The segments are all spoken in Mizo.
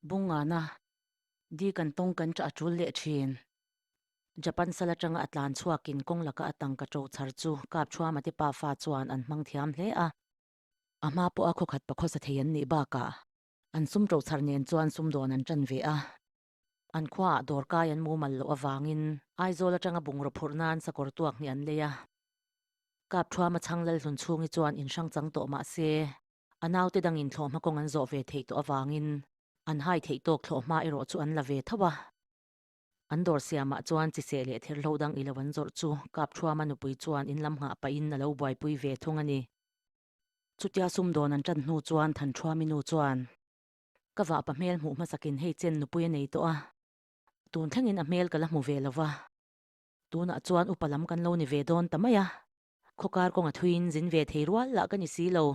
Bungngana di kan tawng kan ṭah a ṭul leh ṭhin. Japan sal aṭanga a tlan chhuakin kawng laka a tangka ṭo chhar chu Kapṭhuama te pafa chuan an hmang thiam hle a. A hma pawha khawkhat pakhawsa thei an nih bakah an sum ṭo chhar nen chuan sumdawn an ṭan ve a. An khuaah dawrkai an mumal loh avangin Aizawl aṭanga bungraw phurh nan sakawr tuak hnih an lei a. Kapṭhuama chhang Lalhlun chhungi chuan inhrang chang tawh mah se, a naute dangin thlawhhma kawng an zawh ve theih tawh avangin an hai theih tawk thlawhhma erawh chu an la ve tho a. An dawr siamah chuan chiseh leh therhlo dang ilo an zawrh chu Kapṭhuama nupui chuan in lam nghah pahin a lo buaipui ve thung a ni. Chutia sumdawn an ṭan hnu chuan Thanṭhuami nu chuan, Ka vahpa hmel hmuh hmasakin hei chen nupui a nei tawh a, tun thlengin a hmel ka la hmu ve lo va, tunah chuan upa lam kan lo ni ve dawn ta mai a, khawkar kawnga thuiin zin ve thei rual lah ka ni si lo.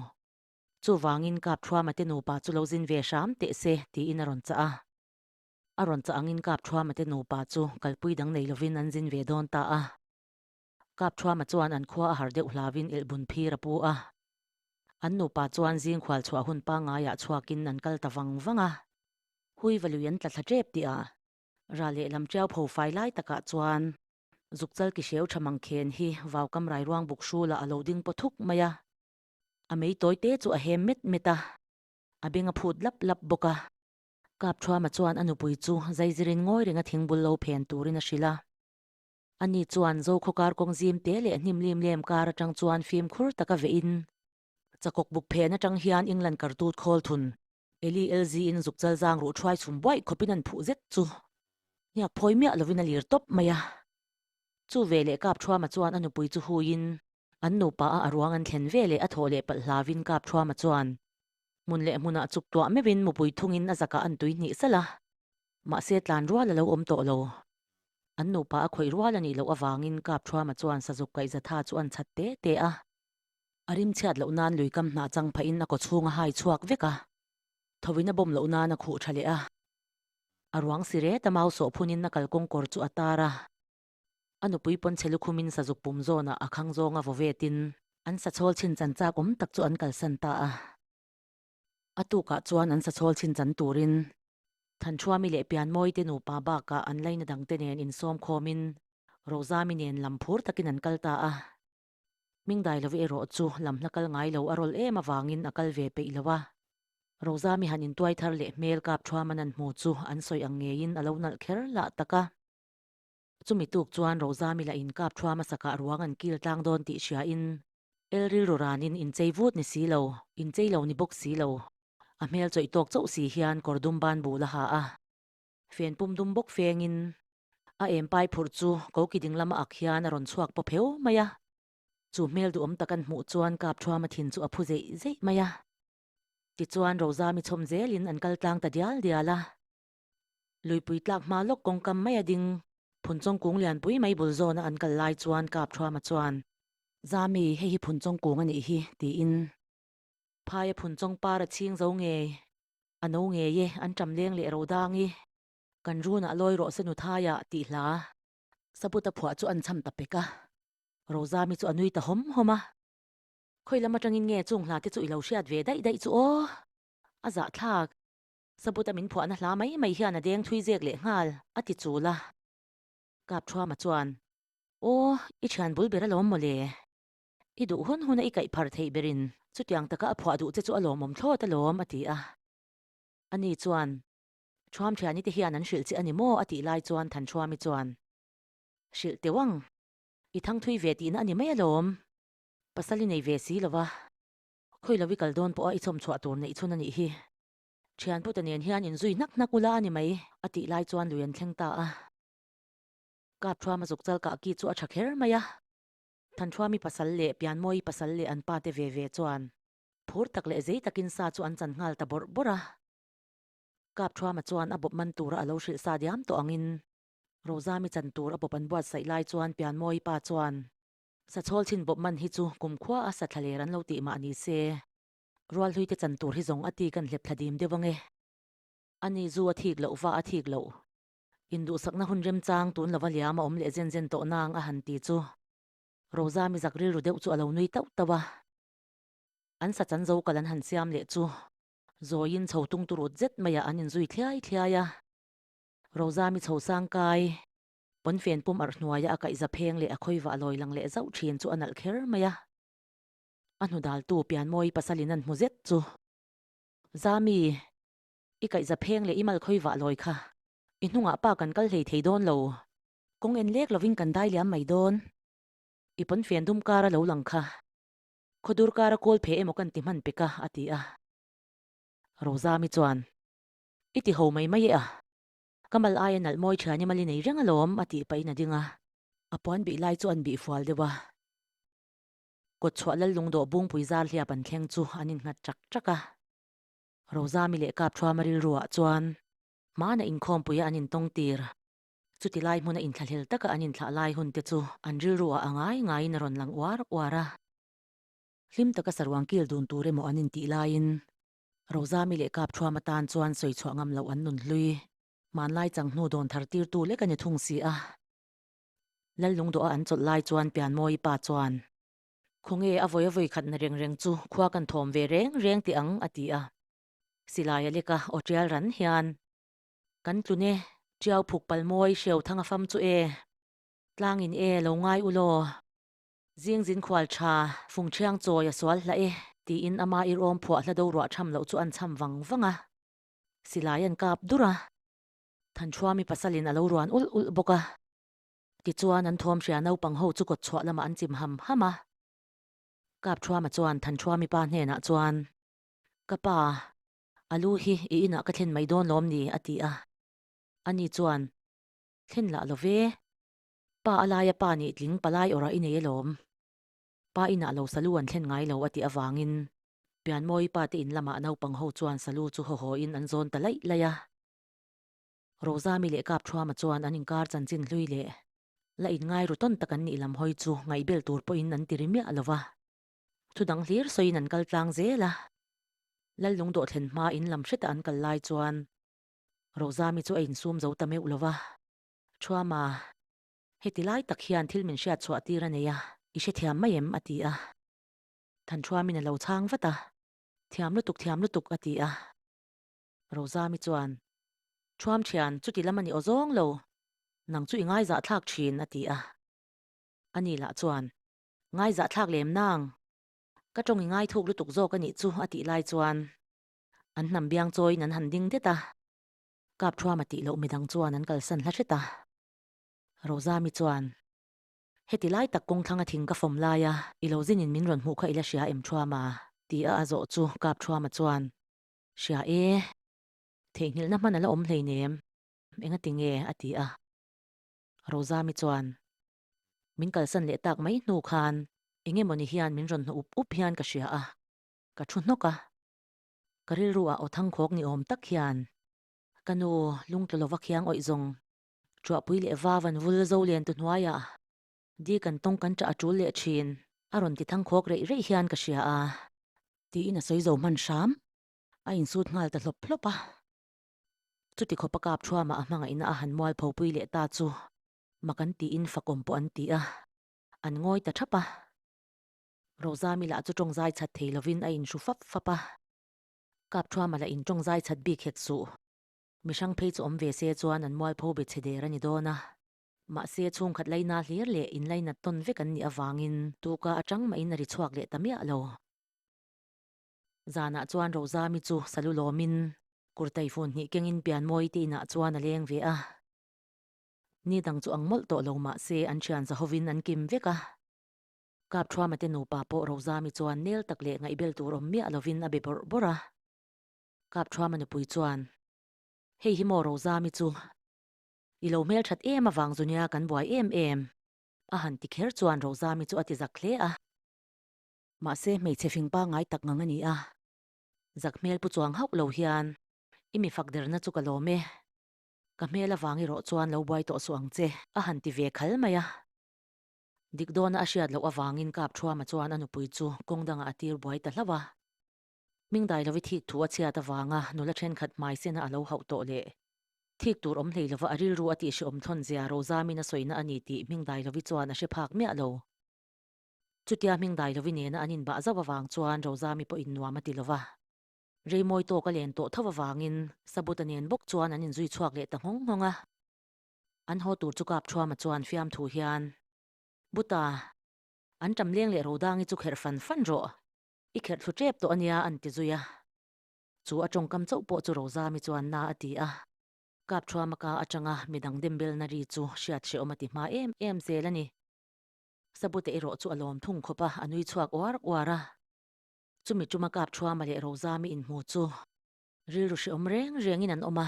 Chuvangin Kapṭhuama te nupa chu lo zin ve hram teh se tiin a rawn chah a. A rawn chah angin Kapṭhuama te nupa chu kalpui dang nei lovin an zin ve dawn ta a. Kapṭhuama chuan an khua a har deuh hlauin elhbun phir a pu a. An nupa chuan zing khual chhuah hun pangaiah chhuakin an kal ta vang vang a. Hui va lui an tla thla ṭep tih a, ra lehlam ṭiau pho fai lai takah chuan zukchal ki hreu ṭha mangkhen hi vaukam rairuang buk hrulah a lo ding paw thuk mai a. A mei tawi te chu a hem met met a, a beng a phut lap lap bawk a. Kapṭhuama chuan a nupui chu zaizirin ngawi renga thingbul lo phen turin a hrilh a. Ani chuan Zokhaw kar kawng zim te leh hnim lim lem kar atang chuan fimkhur taka vehin chakawk buk phen atang hian England kartut khawl thun Eli LZ in zuk chal zang ruh thuai chhum buaih khawpin an phuh zet chu hniak phawi miah lovin a lir tawp mai a. Chu ve leh Kapthuama chuan a nupui chu huiin an nupa a a ruang an thlen ve leh a thawh leh palh hlauin Kapthuama chuan hmun leh hmunah chuk tuah meuhin mupui thungin a zakah an tui hnih salh a, mahse tlan rual a lo awm tawh lo. An nupa a khawih rual a nih loh avangin Kapthuama chuan sazuk kaihzatha chu an chhat te te a. A rimchhiat loh nan luikam hnah chang phahin a kawchhung a hai chhuak vek a, thawin a bawm loh nan a khuh tha leh a. A ruang si ret a mau sawh phunin a kalkawng kawr chu a tar a. A nupui pawn chhe lukhumin sazuk pum zawnah a khang zawnga vaw vetin an sachawl chhin chan chak awm tak chu an kalsan ta a. A tukah chuan an sachawl chhin chan turin Thanṭhuami leh Pianmawi te nupa bakah an laina dangte nen insawm khawmin Rozami nen lam phur takin an kal ta a. Hmingdai lo erawh chu lam hla kal ngai lo a rawl em avangin a kal ve peih lo a. Rozami han intuai thar leh hmel kap ṭhuaman an hmu chu an sawi ang ngeiin a lo nalh kher lah tak a. Chumi tuk chuan Rozami lah in kap ṭhuama sakah ruang an kil tlang dawn tih hriain El rilru ranin inchei vut ni si lo, inchei lo ni bawk si lo. A hmel chawih tawk chauh si hian kawr dum ban bul a ha a. Fen pum dum bawk fengin a em pai phurh chu koki ding lama ak hian a rawn chhuak paw pheu mai a. Chu hmel duhawm tak an hmuh chuan kap thuama thin chu a phu zeih zeih mai a. Tichuan Rozami chhawm zelin an kal tlang ta dial dial a. Luipui tlak hma lawk kawngkam mai a ding Phunchawng kung lianpui mai bul zawna an kal lai chuan kap thuama chuan, Zami, hei hi Phunchawng kung a nih hi, tiin. Phaia Phunchawng par a chhing zo ngei, a no ngei e, an ṭam leng leh ro dang i, kan runah lawi rawh se nuthaiah, tih hla. Sabuta phuah chu an cham ta pek a, Rozami chu a nui ta hawm hawm a. Khawi lam aṭangin nge chung hla te chu i lo hriat ve daih daih chu aw? A zahthlak. Sabuta min phuahna hla mai mai hian a deng thui zek leh nghal, a ti chul a. Kapṭhuama chuan, Aw, i ṭhian bul ber alawm mawle. I duh hun huna i kaih phar theih berin chutiang taka a phuah duh che chu a lawmawm thlawt alawm, a ti a. Ani chuan, Ṭhuam ṭhiani te hian an hrilh che a ni maw? a tih lai chuan Thanṭhuami chuan, Hrilh teuh ang, i thang thui ve tihna a ni mai alawm. Pasal i nei ve si lo va, khawi lo i kal dawn pawha i chawm chhuah tur neih chhun a nih hi. Ṭhian puta nen hian inzui hnak hnak ula a ni mai, a tih lai chuan lui an thleng ta a. Kapṭhuama zuk chal kah ki chu a ṭha kher mai a. Thanṭhuami pasal leh Pianmawi pasal leh an pa te ve ve chuan phur tak leh zei takin sa chu an chan nghal ta bawrh bawrh a. Kapṭhuama chuan a bawp man tura a lo hrilh sa diam tawh angin Rozami chan tur a bawp an buatsaih lai chuan Pianmawi pa chuan Sachawl chhin bawp man hi chu kumkhua a sathla ler an lo tih mah ni se, Rualhlui te chan tur hi zawng a ti kan hlep thla dim deuh ange. Ani zu a thik loh va a thik loh. Induhsakna hun remchang tun lova liam a awm leh zen zen tawh nang a han ti chu Rozami zak rilru deuh chu a lo nui tauh tauh a. An sa chan zo kal an han siam leh chu. Zawiin chho tung turut zet maiah an inzui thliai thliai a. Rozami chho sang kai, pawnfen pum arh hnuaia a kaihza pheng leh a khawivah lawi lang leh zauh thin chu a nalh kher mai a. A hnudaltu Pianmawi pasalin an hmu zet chu, Zami, i kaihza pheng leh i mal khawivah lawi kha, i hnungah pa kan kal hlei thei dawn lo. Kawng en lek lovin kan dai liam mai dawn. I pawnfen dum kar a lo lang kha. Khawdur kar a kawl phe emaw kan ti hman pek a, a ti a. Rozami chuan, I ti ho mai mai e a. Ka mal aia nalh mawi thian i mal i nei reng alawm, a tih pahin a ding a. A puan bih lai chu an bih fual deuh a. Kawtchhuah lal lungdawh bungpui zar hliap an thleng chu an innghat chak chak a. Rozami leh Kapthuama rilruah chuan hmana inkhawmpuia an intawng tir. Chuti lai hmuna inthlahlel taka an inthlah lai hun te chu an rilruah a ngai ngaiin a rawn lang uar uar a. Hlim taka saruang kil dun tur emaw an intih laiin Rozami leh Kapthuam atan chuan sawi chhuah ngam loh an nun hlui. Hmanlai chang hnu dawn thar tirtu lek a ni thung si a. Lallungdawha an chawlh lai chuan Pianmawi pa chuan, Khawnge a vawi a vawi khatna reng reng chu khua kan thawm ve reng reng tih ang, a ti a. Silai a lek a, aw tial ran hian, Kan tlun e, Tiau phuk palmawi hreu thang a fam chu e. Tlangin e, lo ngai u law. Zing zin khual tha, fung thiang chawi a sual hlah e, tiin ama irawm phuah hla do ruah tham loh chu an cham vang vang a. Silai an kap dur a. Thanchhuami pasalin a lo ruan ulh ulh bawk a. Tichuan an thawm hria naupang ho chu kawt chhuah lamah an chim ham ham a. Kapthuama chuan Thanchhuami pa hnenah chuan, Ka pa, a lu hi i inah ka thlen mai dawn lawm ni? a ti a. Ani chuan, Thlen lah lo ve. Pa a laia pa nih tling palai awrah i nei alawm. Pa inah lo salu an thlen ngai lo a tih avangin Pianmawi pa te in lamah naupang ho chuan salu chu haw haw in an zawn ta laih laih a. Rozami leh Kapthuama chuan an inkar chanchin hlui leh la inngai ru tawn tak an nih lam hawi chu ngaihbel tur pawhin an ti ri miah lo va. Thudang hlir sawiin an kal tlang zel a. Lallung dawh thlen hma in lam hreta an kal lai chuan Rozami chu a insum zo ta meuh lo va. Thuama, heti lai tak hian thil min hriat chhuah tir a nei a, i hrethiam mai em? a ti a. Thanṭhuamin a lo chhang vat a, Thiam lutuk, thiam lutuk, a ti a. Rozami chuan, Ṭhuam ṭhian, chuti lam a ni awzawng lo, nang chu i ngaizahthlak ṭhin, a ti a. Ani lah chuan, Ngaizahthlak lem nang, ka ṭawng i ngaithuk lutuk zawk a nih chu, a tih lai chuan an hnam biang chawiin an han ding det a. Kapthuama tih loh midang chuan an kalsan hla hret a. Rozami chuan, Heti lai tak kawng thlanga thing ka fawm lai a, i lo zinin min rawn hmuh kha i la hria em Thuama? ti a a zawh chu Kapthuama chuan, Hria e, theihnghilhna hman a la awm hleinem, engati nge? a ti a. Rozami chuan, Min kalsan leh tak mai hnu khan eng emawni hian min rawn hnu up up hian ka hria a, ka thu hnawk a. Ka rilru ah aw thangkhawk ni awm tak hian ka nu lungtlu lova khiang awih zawng Chuahpui leh va van vul zo len tu hnuaiah di kan tawng kan ṭah a ṭul leh ṭhin a rawn ti thangkhawk reih reih hian ka hria a tiin a sawi zo hman hram a insut nghal ta hlawp hlawp a. Chuti khawp a kap thuama a hmangaihna a han mual phopui leh ta chu mak an tiin fakawm pawh an ti a, an ngawi ta ṭhap a. Rozami lah chu tawng zai chat thei lovin a inhru fap fap a. Kapthuama lah in tawng zai chat bik hek suh. Mihrang phei chu awm ve se chuan an mualpho be chhe der a ni dawn a. Mahse chhungkhat laina hlir leh inlainat tawn vek an nih avangin tuka atang mahin a ri chhuak leh ta miah lo. Zanah chuan Rozami chu salu lawmin kurtai fun hnih kengin Pianmawi te inah chuan a leng ve a. Ni dang chu ang mawlh tawh lo mahse an thian zahovin an kim vek a. Kapthuama te nupa pawh Rozami chuan nel tak leh ngaihbel tur awm miah lovin a be bawrh bawrh a. Kapthuama nupui chuan, Hei hi maw Rozami chu, i lo hmelthat em avang zu nia kan buai em em, a han ti kher chuan Rozami chu a ti zak hle a. Mahse hmeichhe fing pangngai tak ngang a ni a, zak hmel pu chuang hauh lo hian, I mi fak derna chu ka lawm e, ka hmel avang erawh chuan lo buai tawh suh ang che, a han ti ve khal mai a. Dik dawna a hriat loh avangin Kapthuama chuan a nupui chu kawng dangah a tir buai ta hlauh a. Hmingdai lovi thik thu a chhiat avanga nula thenkhat hmai sena a lo hauh tawh leh thik tur awm hlei lova a rilru a tihhrehawm thawn zia Rozamin a sawina a ni tih Hmingdai lovi chuan a hre phak miah lo. Chutia Hmingdai lovi nena an inbah zauh avang chuan Rozami pawhin nuam a ti lova. Reimawi tawk a len tawh tho avangin Sabuta nen bawk chuan an inzui chhuak leh ta nghawng nghawng a. An haw tur chu Kapṭhuama chuan fiamthu hian, Buta, an ṭam leng leh Rodangi chu kherh fan fan rawh. I kherh thlu ṭep tawh a nia an ti zui a. Chu a ṭawngkam chauh pawh chu Rozami chuan na a ti a. Kapṭhuama ka aṭanga midang dembelna ri chu hriat hrehawm a ti hma em em zel a ni. Sabute erawh chu a lawm thung khawp a, a nui chhuak uar uar a. Chumi ṭuma Kapṭhuama leh Rozami inhmu chu rilru hrehawm reng rengin an awm a.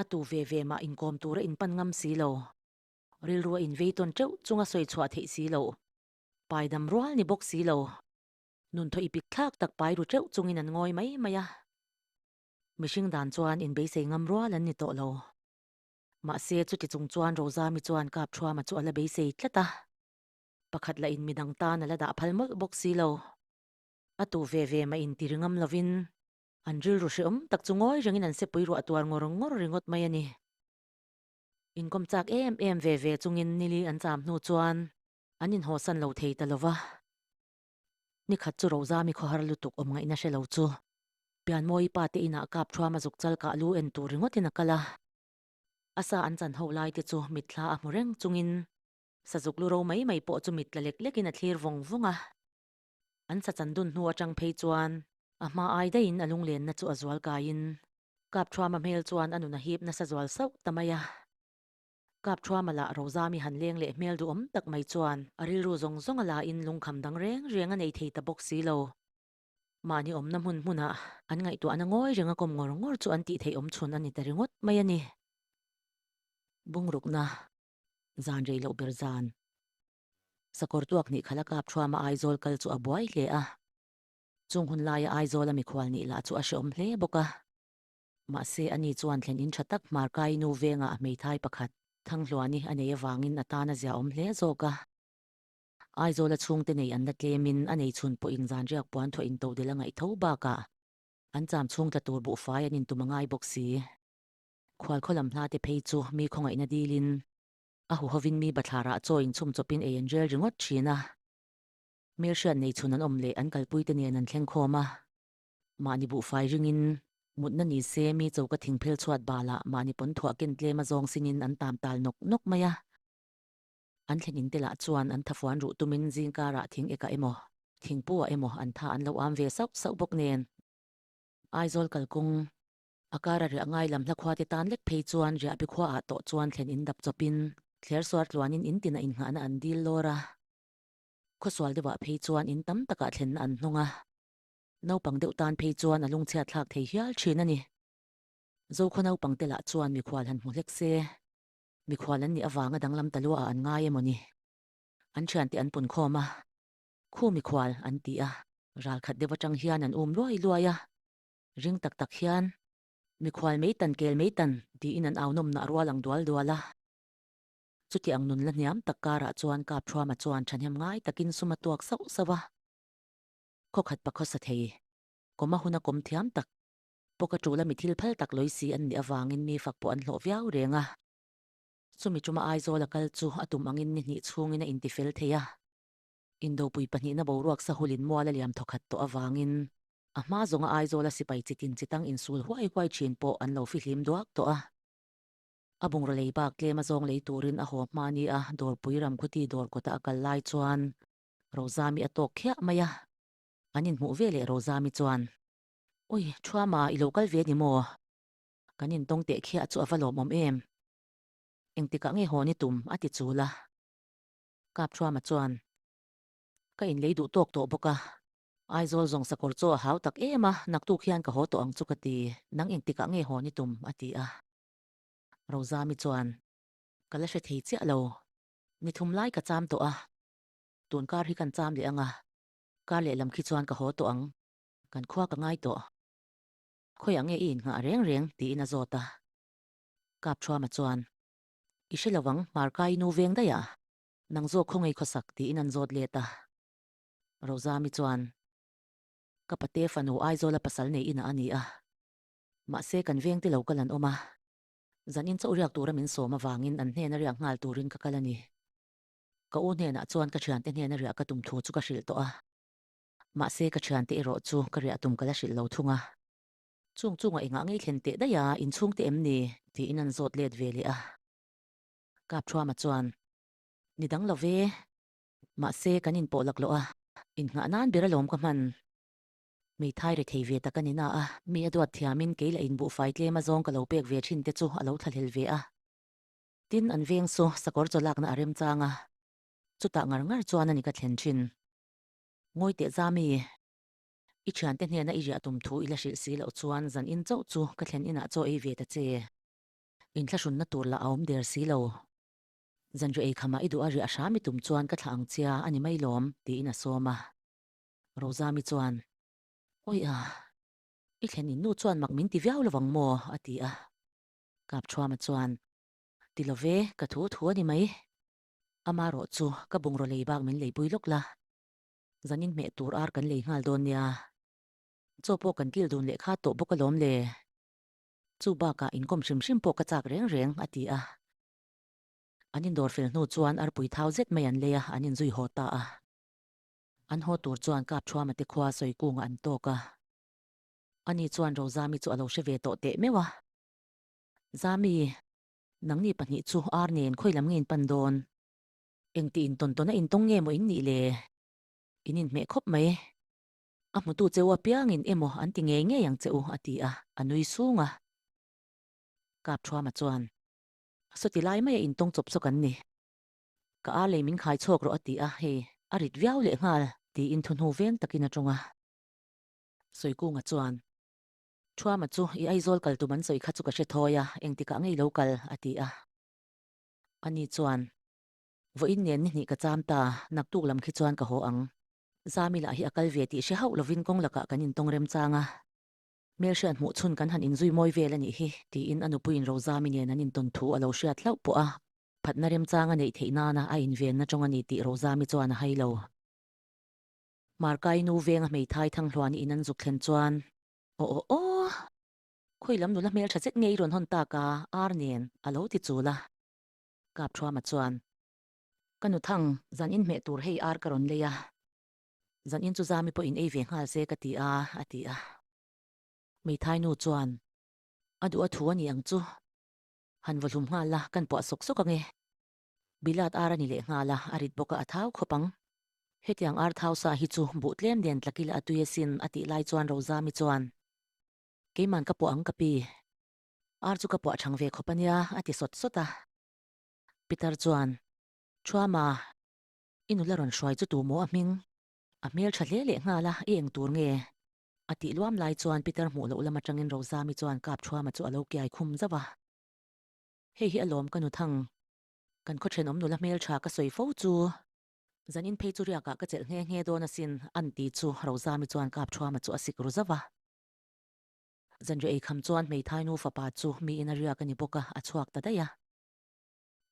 A tu ve ve mah inkawm tura inpan ngam si lo. Rilru a invei tawn teuh chunga sawi chhuah theih si loh. Pai dam rual ni bawk si lo. Nun thaw ipik thlak tak pai ru teuh chungin an ngawi mai mai a. Mihring dan chuan inbeisei ngam rual an ni tawh lo. Mahse chuti chung chuan Rozami chuan Kapṭhuama chu a la beisei tlat a. Pakhat lah in midang tan a la dah phal mawlh bawk si lo. A tu ve ve mah in tiri ngam lovin an rilru hreawm tak chu ngawi rengin an sepui ruah tuar ngawr ngawr ringawt mai a ni. Inkawm chak em em ve ve chungin nili an cham hnu chuan an inhawsan lo thei ta lova. Nikhat chu Rozami khawhar lutuk awm ngaihna hre lo chu Pianmawi pa te inah kap thuam a zuk chal kah lu en tur ringawtin a kal a. A sa an chan ho lai te chu mitthla a hmu reng chungin sazuk lu ro mai mai pawh chu mit la lek lekin a thlir vawng vawng a. An sa chan dun hnu atang phei chuan a hma ai daihin a lunglenna chu a zual kaiin kap thuama hmel chuan a nun a hip nasa zual sauh ta mai a. Kap thuama lah Rozami han leng leh hmel duhawm tak mai chuan a rilru zawng zawng a lain lungkham dang reng reng a nei thei ta bawk si lo. Mahni awmna hmun hmunah an ngaihtuahna ngawi renga kawm ngawr ngawr chu an tih theih awm chhun a ni ta ringawt mai a ni. Bungrukna zan rei loh ber zan. Sakawr tuak hnih khala kap thuama Aizawl kal chu a buai hle a. Chung hun laia Aizawla mikhual nih lah chu a hreawm hle bawk a. Mahse ani chuan thlen in tha tak Hmarkai nu vengah a hmeithai pakhat Thanghluani a nei avangin a tan a ziaawm hle zawk a. Aizawla chhungte nei an la tlemin a nei chhun pawhin zanriak puan thuah intodel a ngaih tho bakah an cham chhung tla tur buhfai an intum a ngai bawk si. Khualkhaw lam hla te phei chu mi khawngaihna dilin a huhovin mi bathlarah chaw inchhum chawpin ei an rel ringawt thin a. Hmelhriat nei chhun an awm leh an kalpuite nen an thleng khawm a. Mahni buhfai ringin mutna ni se mi choka thingphel chhuat balah mahni pawn thuah ken tlem a zawng sinin an tam tal nawk nawk mai a. An thlen in te lah chuan an thafuan ruh tumin zingkarah thing ekah emaw, thingpu ah emaw an tha an lo am ve sauh sauh bawk nen. Aizawl kalkawng a kara riah ngai lam hla khua te tan lek phei chuan riahbi khua ah tawh chuan thlen in dap chawpin thler suar tluanin in tinah innghahna an dil lawr a. Khawsual deuhah phei chuan in tam takah thlenna an hnawng a. Naupang deuh tan phei chuan a lungchhiat thlak thei hial thin a ni. Zokhaw naupang te lah chuan mikhual han hmu hlek se. Mikhual an nih avanga danglam ta luaah an ngai emaw ni? An thiante an pun khawm a, Khu mikhual an ti a, ral khat deuh atang hian an um luai luai a, ring tak tak hian, Mikhual mei tan kel mei tan tiin an au nawmnah rual ang dual dual a. Chuti ang nun la hniam tak karah chuan Kapthuama chuan thahnem ngai takin sum a tuak sauh sauh a, Khawkhat pa khawsa thei, kawm a hun a kawm thiam tak, Pawk a tul a mi thil phal tak lawi si an nih avangin mi fak pawh an hlawh viau reng a. Chumi tuma Aizawl a kal chu a tum angin ni hnih chhungin a intifel thei a. Indopui pahnihna boruak sahulin mual a liam thawkhat tawh avangin a hma zawnga Aizawla sipai chitin chitang insul huai huai thin pawh an lo fihlim duak tawh a. A bungraw lei bak tlem a zawng lei turin a haw hma ni a dawrpui Ramkhuti dawr kawta a kal lai chuan Rozami a tawk khiah mai a. An inhmuh veleh Rozami chuan Ui, Thuama, i lo kal ve ni maw? Kan intawng teh khiah chu a va lawmawm em? Engtikah nge hawn i tum? a ti chul a. Kap Thuama chuan, Ka inlei duh tawk tawh bawk a, Aizawl zawng sakawr chaw a hau tak em a, naktuk hian ka haw tawh ang chu ka ti, nang engtikah nge hawn i tum? a ti a. Rozami chuan, Ka la hre thei chiah lo, ni thum lai ka cham tawh a, tun kar hi kan cham leh ang a, kar lehlam khi chuan ka haw tawh ang. Kan khua ka ngai tawh. Khawiah nge i innghah reng reng? tiin a zawt a. Kap Thuama chuan, I hre lo ang, Markai nu veng daih a, nang zawk khaw ngei khawsak tiin an zawt let a. Rozami chuan, Ka pate fanu Aizawla pasal nei inah a ni a, mahse kan veng te lo kal an awm a, zanin chauh riak tura min sawm avangin an hnena riak nghal turin ka kal a ni. Ka u hnenah chuan ka thiante hnena riah ka tum thu chu ka hrilh tawh a. Mahse ka thiante erawh chu ka riah tum ka la hrilh lo thung a. Chung chungah engah ngei thlen teh daih a, inchhung te em ni? tiin an zawt let ve leh a. Kapthuama chuan, Ni dang lo ve. Mahse kan inpawh laklawh a, innghah nan ber alawm ka hman. Hmeithai ri thei ve tak a ni na a, mi a duat thiamin kei lah inbuhfai tlem a zawng ka lo pek ve thin te chu a lo thlahlel ve a. Tin, an veng chu sakawr chaw lakna a remchang a, chutah ngar ngar chuan a ni ka thlen thin. Ngawi teh Zami, i thiante hnena i riah tum thu i la hrilh si loh chuan zan in chauh chu ka thlen inah chaw ei ve ta che. Inthlahrunna tur lah a awm der si lo. Zanriah ei khamah i duh a riah hram i tum chuan ka thlah ang chia a ni mai lawm, tiin a sawm a. Rozami chuan, Awi a, i thlen in nu chuan mak min ti viau lovang maw? a ti a. Kapthuama chuan, Ti lo ve, ka thu thu a ni mai. Amarawh chu ka bungraw lei bak min leipui lawk la. Zanin hmeh tur ar kan lei nghal dawn nia. Chaw pawh kan kil dun leh kha tawh bawk alawm le. Chu bakah inkawm hrim hrim pawh ka chak reng reng, a ti a. An indawr fel hnu chuan arpui thau zet mai an lei a, an inzui haw ta a. An haw tur chuan Kapthuama te khua Sawikungah an tawk a. Ani chuan Rozami chu a lo hre ve tawh teh meuh a. Zami, nangni pahnih chu ar nen khawi lam nge in pan dawn? Engti intawn tawn a intawng nge maw in nih le? In inhmeh khawp mai. A hmutu che u apiangin emaw an ti ngei ngei ang che u, a ti a, a nui sung a. Kapthuama chuan, Sawti lai maia intawng chawp chawk an ni. Ka ar lei min khai chhuak rawh a ti a, hei, a rit viau leh nghal, tiin thuhnu veng takin a tawng a. Sawikunga chuan, Thuama chu i Aizawl kal tum an sawi kha chu ka hre thawi a, engtikah ngei lo kal, a ti a. Ani chuan, Vawiin nen ni hnih ka cham ta, naktuk lam khi chuan ka haw ang. Zami lah hi a kal ve tih hre hauh lovin kawng lakah kan intawng remchang a. Hmelhriat hmuh chhun kan han inzui mawi vel a nih hi, tiin a nupuiin Rozami nen an intawn thu a lo hriat hlauh pawh a. Phatna remchang a neih theih nana a invenna tawng a ni tih Rozami chuan a hai lo. Markai nu venga hmeithai Thanghluani in an zuk thlen chuan, Aw aw aw! Khawi lam nula hmeltha zet nge i rawn hawn tak a, ar nen, a lo ti chul a. Kapthuama chuan, Ka nu Thang, zan in hmeh tur hei ar ka rawn lei a. Zan in chu Zami pawh in ei ve nghal se ka ti a, a ti a. Hmeithai nu chuan, A duh a thu a ni ang chu. Han vaw hlum nghal la, kan puah sawk sawk ang e. Bilat ar a ni leh nghal a, a rit bawk a, a thau khawp ang. Hetiang ar thau sa hi chu buh tlem den tlak ila a tui asin, a tih lai chuan Rozami chuan, Keiman ka puah ang ka pi. Ar chu ka puah chhang ve khawp a nia, a ti sawt sawt a. Peter chuan, Thuama, i nula rawn hruai chu tu maw a hming? A hmel tha hle leh nghal a, i eng tur nge? A tih luam lai chuan Peter hmuh loh lam atangin Rozami chuan kap Thuama chu a lo kiai khum zauh a. Hei hi alawm ka nu thang. Kan khaw thenawm nula hmeltha ka sawi fo chu. Zanin phei chu riakah ka chelh nghe nghe dawn asin an ti chu Rozami chuan kap Thuama chu a sik ru zauh a. Zanriah ei kham chuan hmeithai nu fapa chu miin a riak a ni bawk a, a chhuak ta daih a.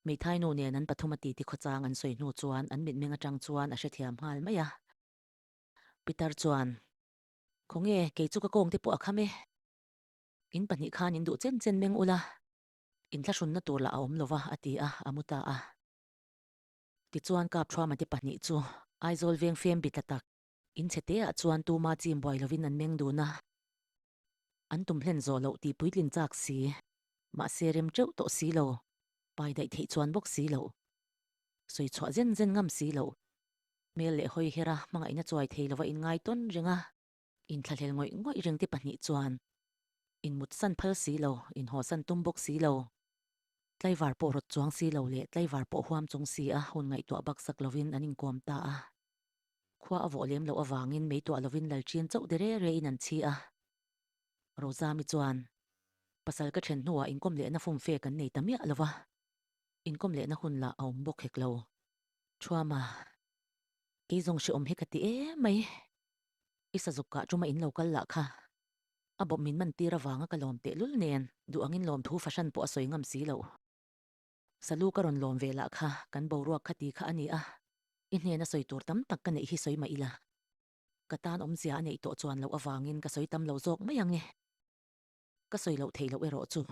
Hmeithai nu nen an pathum a titi khawchang an sawi hnu chuan an mitmeng atang chuan a hrethiam nghal mai a. Pitar chuan, Khawnge, kei chu ka kawng te pawh a kham e. In pahnih khan in duh chen chen meng ula, in thlahrunna tur lah a awm lova, a ti a, a mu ta a. Tichuan Kapthuama te pahnih chu Aizawl veng fem bi tla tak, in chhe te ah chuan tuma chim buai lovin an meng dun a. An tum hlen zawh loh tih puitlin chak si, mahse rem teuh tawh si lo, pai daih theih chuan bawk si loh, sawi chhuah zen zen ngam si loh. Hmel leh hawi her a, hmangaihna chuai thei lova inngai tawn reng a, inthlahlel ngawih ngawih reng te pahnih chuan inmut san phal si lo, inhawsan tum bawk si lo, tlaivar pawh rawt chuang si lo leh tlaivar pawh huam chung si a hun ngaihtuah baksak lovin an inkawm ta a. Khua a vawh lem loh avangin meituah lovin Lalchin chauh de re re in an chhi a. Rozami chuan, Pasal ka then hnuah inkawm lehna fumfe kan nei ta miah lova, inkawm lehna hun lah a awm bawk hek lo. Thuama, kei zawng hrehawm hi ka ti em mai. I sazuk kah tuma in lo kal lah kha. A bawp min man tir avanga ka lawm tehlul nen duh angin lawmthu fahran pawh a sawi ngam si lo. Salu ka rawn lawm ve lah kha kan boruak kha ti kha a ni a, i hnena sawi tur tam tak ka neih hi sawi mah ila. Ka tan awmzia a neih tawh chuan loh avangin ka sawi tam lo zawk mai ang e. Ka sawi loh theih loh erawh chu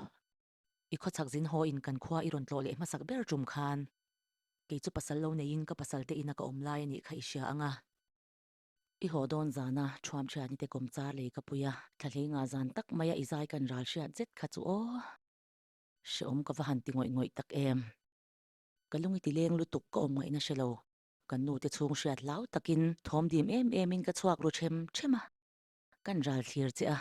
i khawchhak zin haw in kan khua i rawn tlawh leh hmasak ber tum khan Kei chu pasal lo neiin ka pasal te ina ka awm lai a nih kha i hria ang a. I haw dawn zana thuam thiani te kawm char lei ka pui a, thla hlei nga zan tak maia i zai kan ral hriat zet kha chu aw. Hrehawm ka va han ti ngawih ngawih tak em. Ka lung i ti leng lutuk ka awm ngaihna hre lo. Kan nu te chhung hriat hlau takin thawm dim em emin ka chhuak ru them them a. Kan ral thlir che a.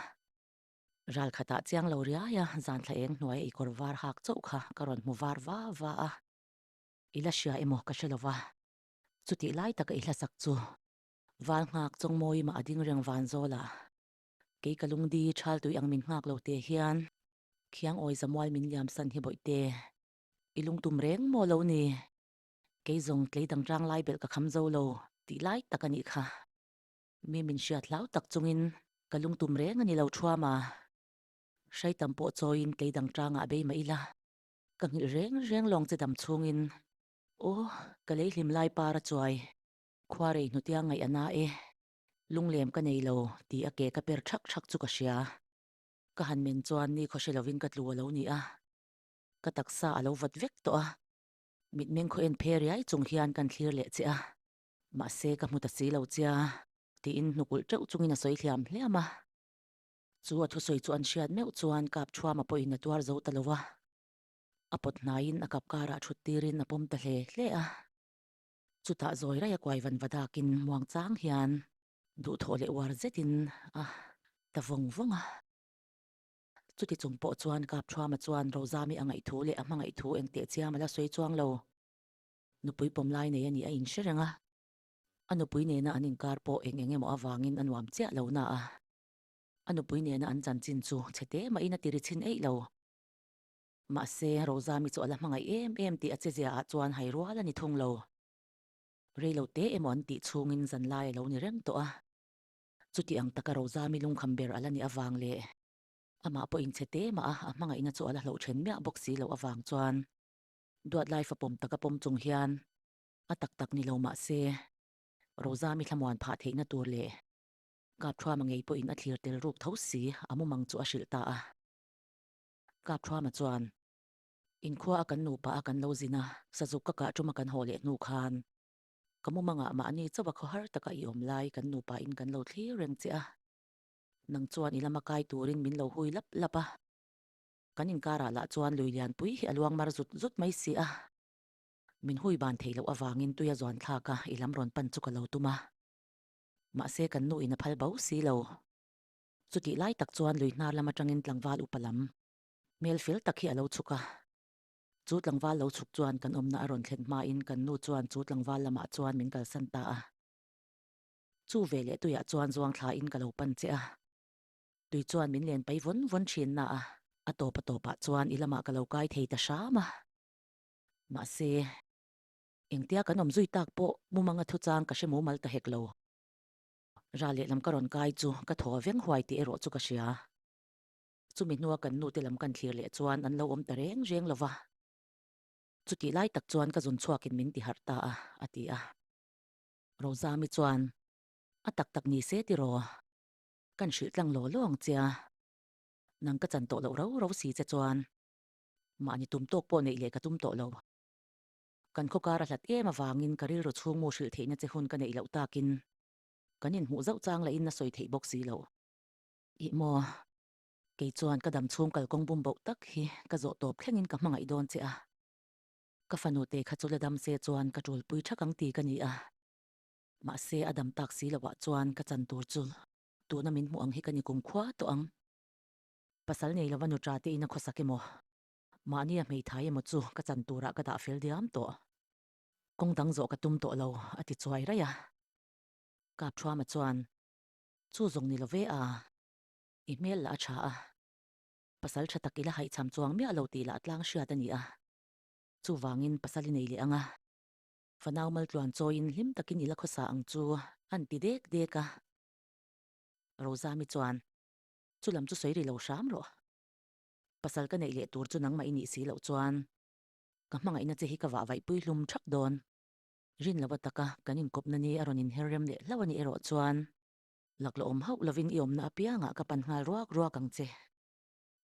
Ral khatah chiang lo riai a, zan thla eng hnuaia i kawr var hak chauh kha ka rawn hmu var va va a. I la hria emaw ka hre lo va. Chutih lai taka i hlasak chu val nghak chawng mawi mah a ding reng van zawl a. Kei ka lungdi thal tui ang min nghak lo te hian khiang awi zamual min liam san hi bawih te. I lungtum reng maw lo ni? Kei zawng tlei dang tang lai belh ka kham zo lo tih lai tak a nih kha. Mi min hriat hlau tak chungin ka lungtum reng a ni lo thuam a. Hrai tam pawh chawiin tlei dang tangah bei mah ila ka nghilh reng reng lawng che dam chhungin. Aw, ka lei hlim lai par a chuai. Khua rei hnutia ngaih a na e. Lunglem ka nei lo tih a ke ka per thak thak chu ka hria. Ka han men chuan ni khaw hre lovin ka tlu a lo ni a. Ka taksa a lo vat vek tawh a. Mitmeng khaw en phe riai chung hian kan thlir leh che a. Mahse ka hmu ta si lo chia tiin hnukulh teuh chungin a sawi hliam hliam a. Chu a thusawi chu an hriat meuh chuan kap thuama pawhin a tuar zo ta lo a. A pawt hnaiin a kap karah thut tirin a pawm ta hle hle a. Chutah zawi raih a kuai van va dakin muang chang hian duhthawh leh uar zetin a ta vawng vawng a. Chuti chung pawh chuan kap thuama chuan Rozami a ngaihthu leh a hmangaihthu engteh chiam a la sawi chuang lo. Nupui pawm lai nei a nih a inhre reng a. A nupui nena an inkar pawh eng eng emaw avangin a nuam chiah lo na a. A nupui nena an chanchin chu chhe te mahin a ti ri chhin eih lo. Mahse, Rozami chu a la hmangaih em em tih a chezia ah chuan hai rual a ni thung lo. Rei lo te emaw an tih chhungin zan lai a lo ni reng tawh a. Chuti ang taka Rozami lungkham ber a la nih avang leh amah pawh inchhe te mah a a hmangaihna chu a la hloh then miah bawk si loh avang chuan duat lai fapawm taka pawm chung hian a tak tak ni lo mah se Rozami thlamuan phah theihna tur leh Kapthuama ngei pawhin a thlir tel ruk tho si a mumang chu a hrilh ta a. Kapthuama chuan, Inkhua a kan nupa a kan lo zin a, sazuk ka kah ṭuma kan haw leh hnu khan ka mumangah mahni chauha khawhar taka i awm lai kan nupa in kan lo thlir reng che a, nang chuan i lama kai turin min lo hui lap lap a, kan inkarah lah chuan lui lianpui hi a luang mar zut zut mai si a, min hui ban theih loh avangin tuia zuan thlak a i lam rawn pan chu ka lo tum a, mahse kan nu in a phal bo si lo. Chutih lai tak chuan lui hnar lam atangin tlangval upa lam hmel fel tak hi a lo chhuk a. Chu tlangval lo chhuk chuan kan awmna a rawn thlen hmain kan nu chuan chu tlangval lamah chuan min kalsan ta a. Chu ve leh tuiah chuan zuang thlain ka lo pan che a. Tui chuan min len pai vawn vawn thin na a. A tawp a tawpah chuan i lamah ka lo kai thei ta hram a. Mahse, engtia kan awm zui tak pawh mumanga thuchang ka hre mumal ta hek lo. Ra lehlam ka rawn kai chu ka thaw veng huai tih erawh chu ka hria. Chumi hnua kan nute lam kan thlir leh chuan an lo awm ta reng reng lo va. Chutih lai tak chuan ka zun chhuakin min ti harh ta a, a ti a. Rozami chuan, A tak tak ni se tiraw? Kan hrilh tlang law law ang che a. Nang ka chan tawh loh rau rau si che chuan mahni tum tawk pawh neih leh ka tum tawh lo. Kan khawkar a hlat em avangin ka rilru chhungmu hrilh theihna che hun ka neih loh takin kan inhmuh zauh chang lahin a sawi theih bawk si lo. Ih maw, kei chuan ka dam chhung kalkawng bum boh tak hi ka zawh tawp thlengin ka hmangaih dawn che a. Ka fanu te kha chu la dam se chuan ka tulpui thak ang ti ka ni a. Mahse a dam tak si loah chuan ka chan tur chu tuna min hmuh ang hi ka ni kum khua tawh ang. Pasal nei lova nuṭa te in a khawsak emaw, mahni a hmeithai emaw chu ka chan turah ka dah fel diam tawh. Kawng dang zawh ka tum tawh lo, a ti chuai raih a. Kapthuama chuan, Chu zawng ni lo ve a, i hmel lah a tha a, pasal tha tak i la haihchham chuang miah lo tih lah tlang hriat a ni a, chuvangin pasal i nei leh ang a, fanau maltluan chawiin hlim takin i la khawsa ang chu, an ti dek dek a. Rozami chuan, Chu lam chu sawi ri lo hram rawh. Pasal ka neih leh tur chu nangmah i nih si loh chuan ka hmangaihna che hi ka vah vaihpui hlum thak dawn. Rin lova taka kan inkawpna ni a rawn inher rem leh hlauh a nih erawh chuan laklawh awm hauh lovin i awmna apiangah ka pan nghal ruak ruak ang che.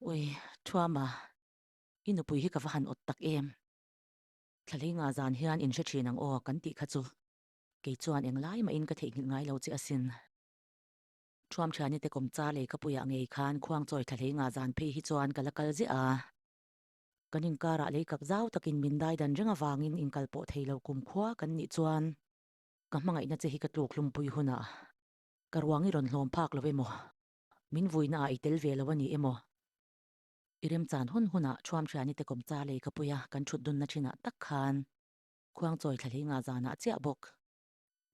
Ui, Thuama, i nupui hi ka va han awt tak em? Thlalei nga zan hian inhre thin ang aw kan tih kha chu. Kei chuan englai mahin ka theihnghilh ngai lo che asin. Thuam thiani te kawmchar lei ka puiah ngei khan khuang chawi thla hlei nga zan phei hi chuan ka la kal ziah a. Kan inkarah lei kak zau takin min dai dan reng avangin inkal pawh thei lo kum khua kan nih chuan ka hmangaihna che hi ka tluk hlumpui hunah ka ruang i rawn hlawm phak lo emaw, min vuina ah i tel ve lo a ni emaw? I remchan hun hunah Thuam thiani te kawmchar lei ka puia kan thut dunna thinah tak khan khuang chawi thla hlei nga zanah chiah bawk.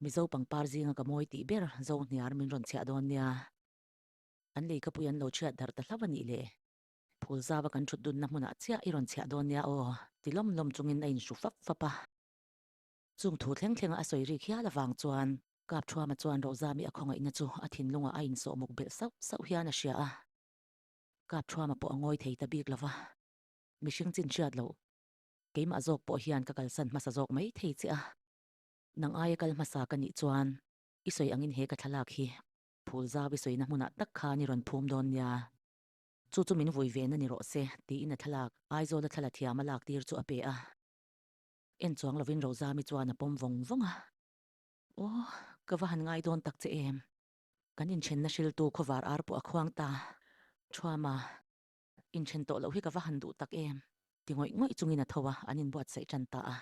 Mizo pangpar zinga ka mawi tih ber zo hniar min rawn chhiah dawn nia. An lei ka pui an lo chhiat darh ta hlauh a nih le. Phul zava kan thut dunna hmunah chiah i rawn chhiah dawn nia aw, ti lawm lawm chungin a inhru fap fap a. Chung thu thleng thlenga a sawi rik hial avang chuan Kapthuama chuan Rozami a khawngaihna chu a thinlungah a insawh muk belh sauh sauh hian a hria a. Kapthuama pawh a ngawi thei ta bik lo va, mihring chin hriat loh keimah zawk pawh hian ka kalsan hmasa zawk mai thei che a. Nang aia kal hmasa ka nih chuan i sawi angin he ka thlalak hi phul zau i sawina hmunah tak khan i rawn phum dawn nia. Chu chu min vui ve na ni rawh se tiin a thlalak Aizawla thla la thiam a lak tir chu a pe a. En chuang lovin Rozami chuan a pawm vawng vawng a. Aw, ka va han ngai dawn tak che em. Kan inthenna hriltu khawvar ar pawh a khuang ta. Thuama, inthen tawh loh hi ka va han duh tak em ti ngawih ngawih chungin a tho a, an inbuatsaih tan ta a.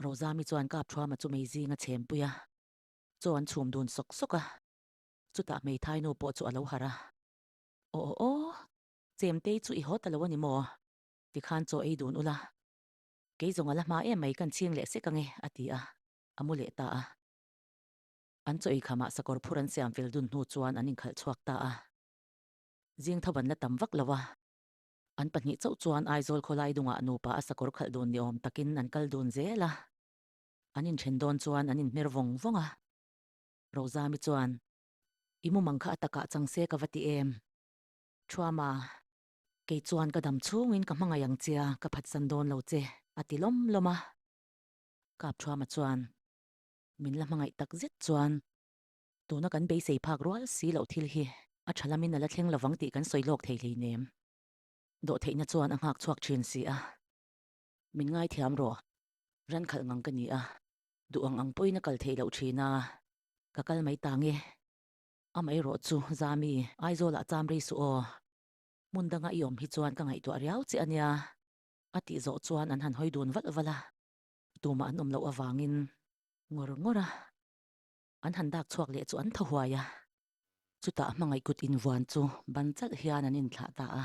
Rozami chuan kap thuama chu mei zing a chhem pui a, chaw an chhum dun sawk sawk a, chutah hmeithai nu pawh chu a lo harh a. Aw aw aw, chemtei chu i haw ta lo a ni maw? Tikhan chaw ei dun ula, kei zawng a la hma em mai kan chhing leh sek ange, a ti a, a mu leh ta a. An chaw ei khamah sakawr phur an siam fel dun hnu chuan an inkhalh chhuak ta a. Zing tho an la tam vak lo a. An pahnih chauh chuan Aizawl khawlai dungah nupa a sakawr khalh dun ni awm takin an kal dun zel a. An inthen dawn chuan an inhmer vawng vawng a. Rozami chuan, I mumang kha a takah chang se ka va ti em? Thuama, Kei chuan ka dam chhungin ka hmangaih ang che a, ka phatsan dawn lo che, a ti lawm lawm a. Kap Thuama chuan, Min la hmangaih tak zet chuan tuna kan beisei phak rual si loh thil hi a tha lamin a la thleng lovang tih kan sawi lawk thei hleinem. Dawhtheihna chuan a nghak chhuak thin si a. Min ngaithiam rawh, ran khalh ngang ka ni a, duh ang ang pawhin a kal theih loh thin a, ka kal mai ta nge. Amaherawh chu Zami, Aizawlah cham rei suh aw. Hmun danga i awm hi chuan ka ngaihtuah riau che a nia, a tih zawh chuan an han hawi dun valh valh a, tumah an awm loh avangin ngawr ngawr a. An han dak chhuak leh chu an thaw huai a, chutah hmangaih kut invuan chu ban chalh hian an inthlah ta a.